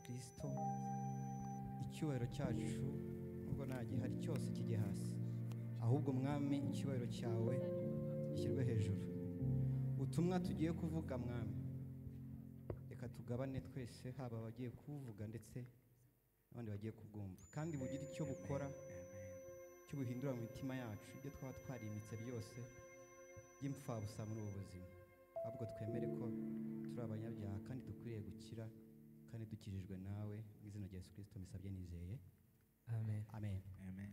Kristo, icyubahiro cyacu nubwo nta gihari cyose kijye hasi, ahubwo Mwami icyubahiro cyawe gishyirwe hejuru. Ubutumwa tugiye kuvuga Mwami, reka tugabane twese, haba abagiye kuvuga ndetse n'abandi bagiye kubwumva, kandi bugire icyo bukora cyo buhindura mu mitima yacu ibyo twaba twarimitse byose by'imfabusa muri ubu buzima, ahubwo twemere ko turi abanyabyaha kandi dukwiriye gukira kandi dukijijwe nawe. Mu izina rya Yesu Kristo mbisabye nizeye. Amen. Amen. Amen.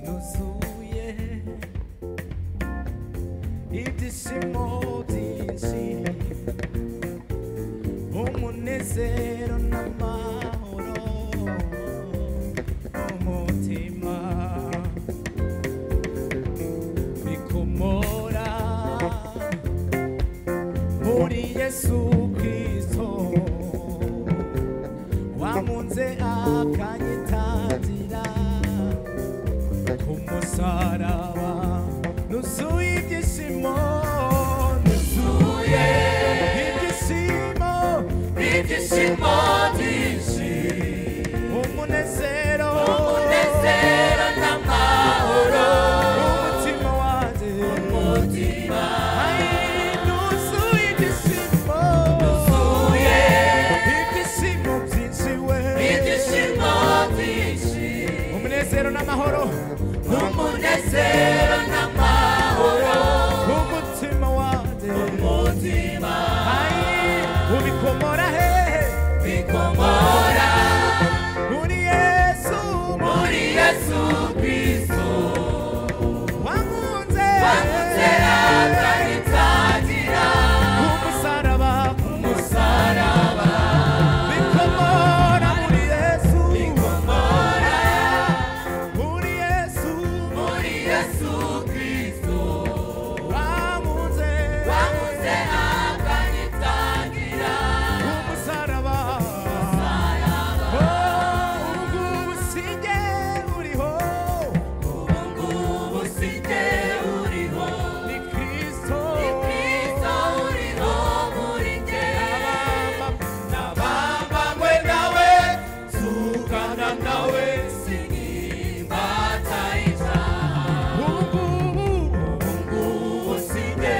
Nuzuye ibyishimo byinshi, umunezero n'amahoro, umutima bikomora muri Yesu Kristo wamunze akanyitangira ku musaraba. Nuzuye ibyishimo, nuzuye ibyishimo, Ibyishimo byinshi, umunezero, umunezero n'amahoro, umutima wanjye, umutima Ai, nuzuye ibyishimo, nuzuye ibyishimo byinshi we, ibyishimo byinshi, umunezero n'amahoro, umunezero n'amahoro, umutima wanjye, umutima Ai, ubikomora hehe? Bikomora Muri Yesu, muri Yesu Kristo wankunze, wankunze akanyitangira umusaraba, umusaraba, bikomora muri Yesu, bikomora muri Yesu, muri Yesu Kristo wankunze, wankunze akanyitangira umusaraba. Oh, ubu sinjye uriho, ubu ngubu sinjye uriho, ni Kristo, ni Kristo uriho muri njye. Nabambanywe nawe, tugana nawe, sinimbata icyaha. Ubu ngubu, Ubu ngubu sinjye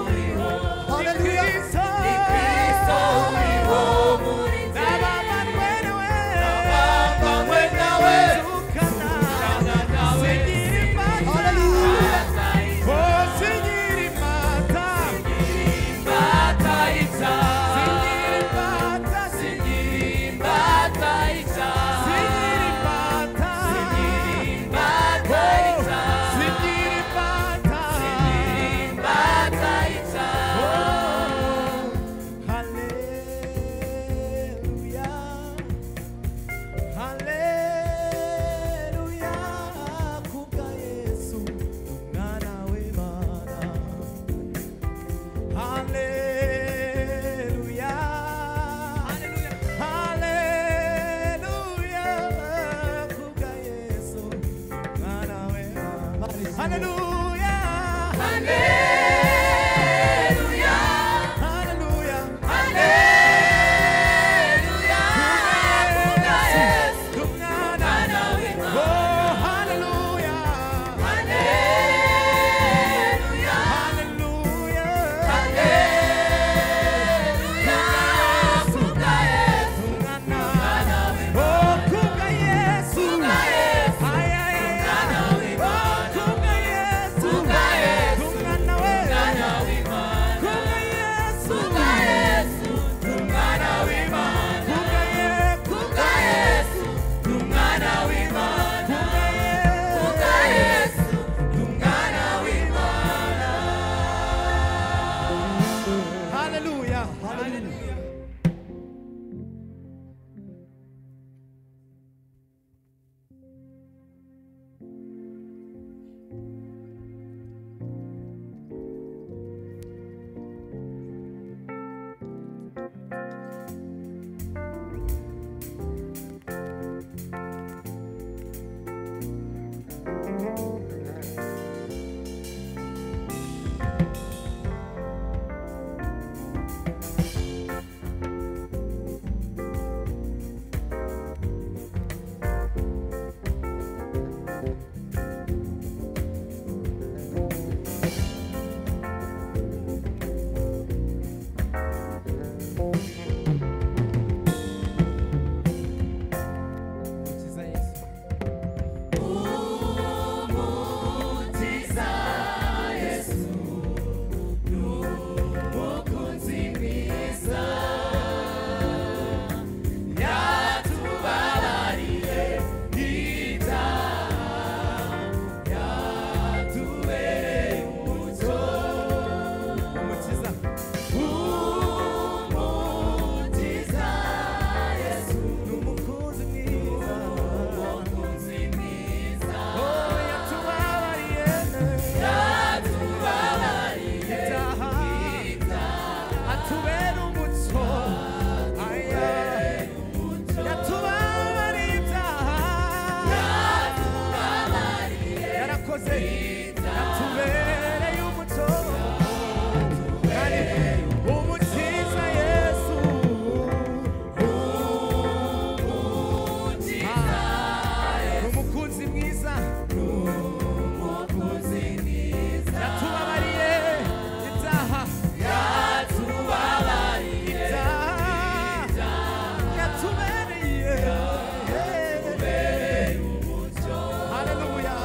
uriho, ni Kristo, ni Kristo uriho muri njye. Nabambanywe nawe, Nabambanywe nawe, tugana tugana nawe, singira imbata, sinimbata icyaha. oh, singira imbata, Sinimbata icyaha. singira imbata, Sinimbata icyaha. singira imbata, Sinimbata oh, icyaha. singira imbata. Sinimbata icyaha. Oh, haleluya, haleluya, kubwa Yesu umwana w'Imana. Haleluya, haleluya, kubwa Yesu umwana w'Imana. Haleluya, Haleluya, haleluya, haleluya, kubwa Yesu umwana umwana w'Imana. Oh, hallelujah, Haleluya, hallelujah, Yakoze yatubereye umuco, kandi umukiza Yesu, umukunzi mwiza, yatubabariye ibyaha, yatubereye umucyo. Haleluya.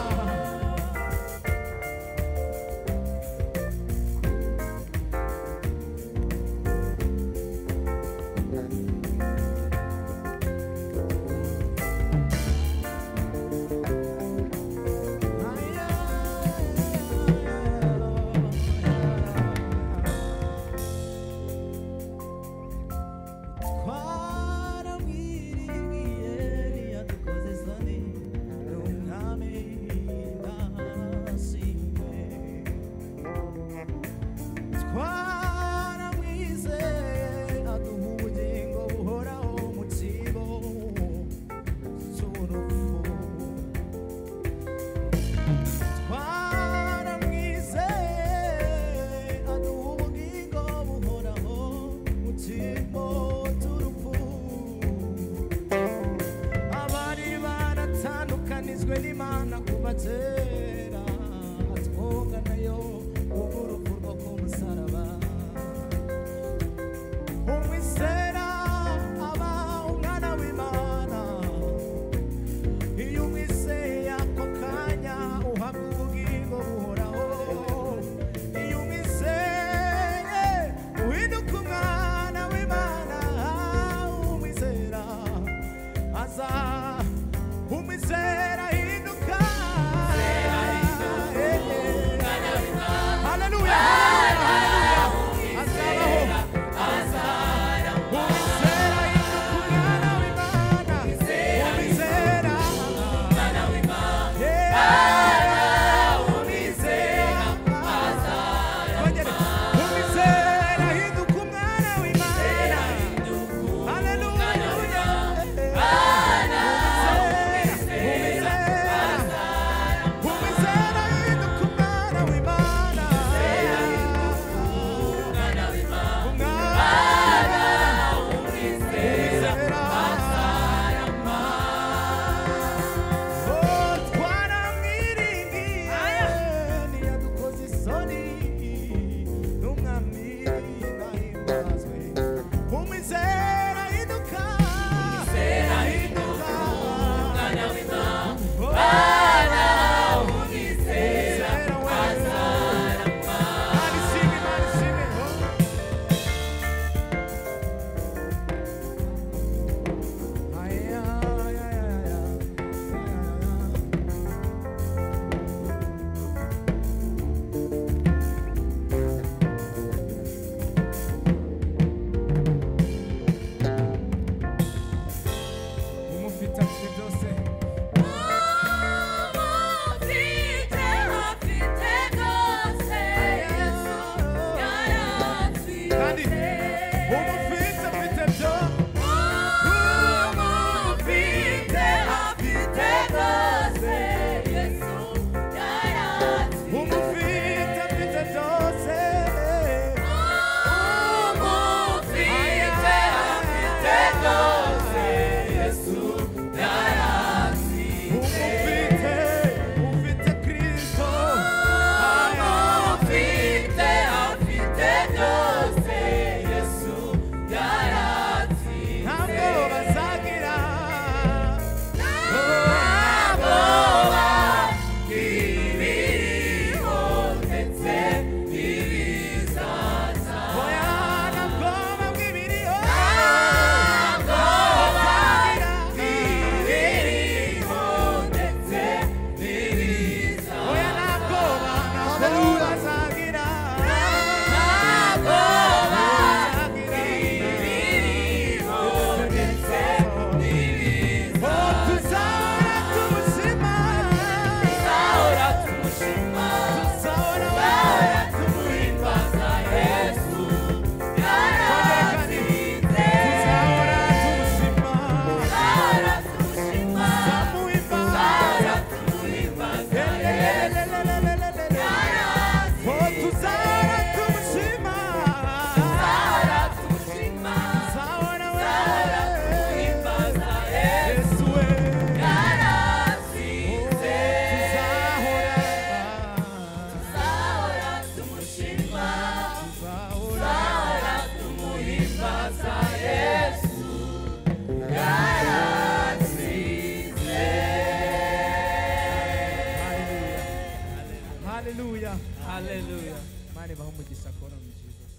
Haleluya. Hallelujah. Imana ibahe umugisha kubona mu Jesus.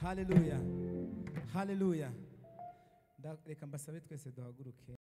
Haleluya. Haleluya. Reka mbasabe twese duhaguruke.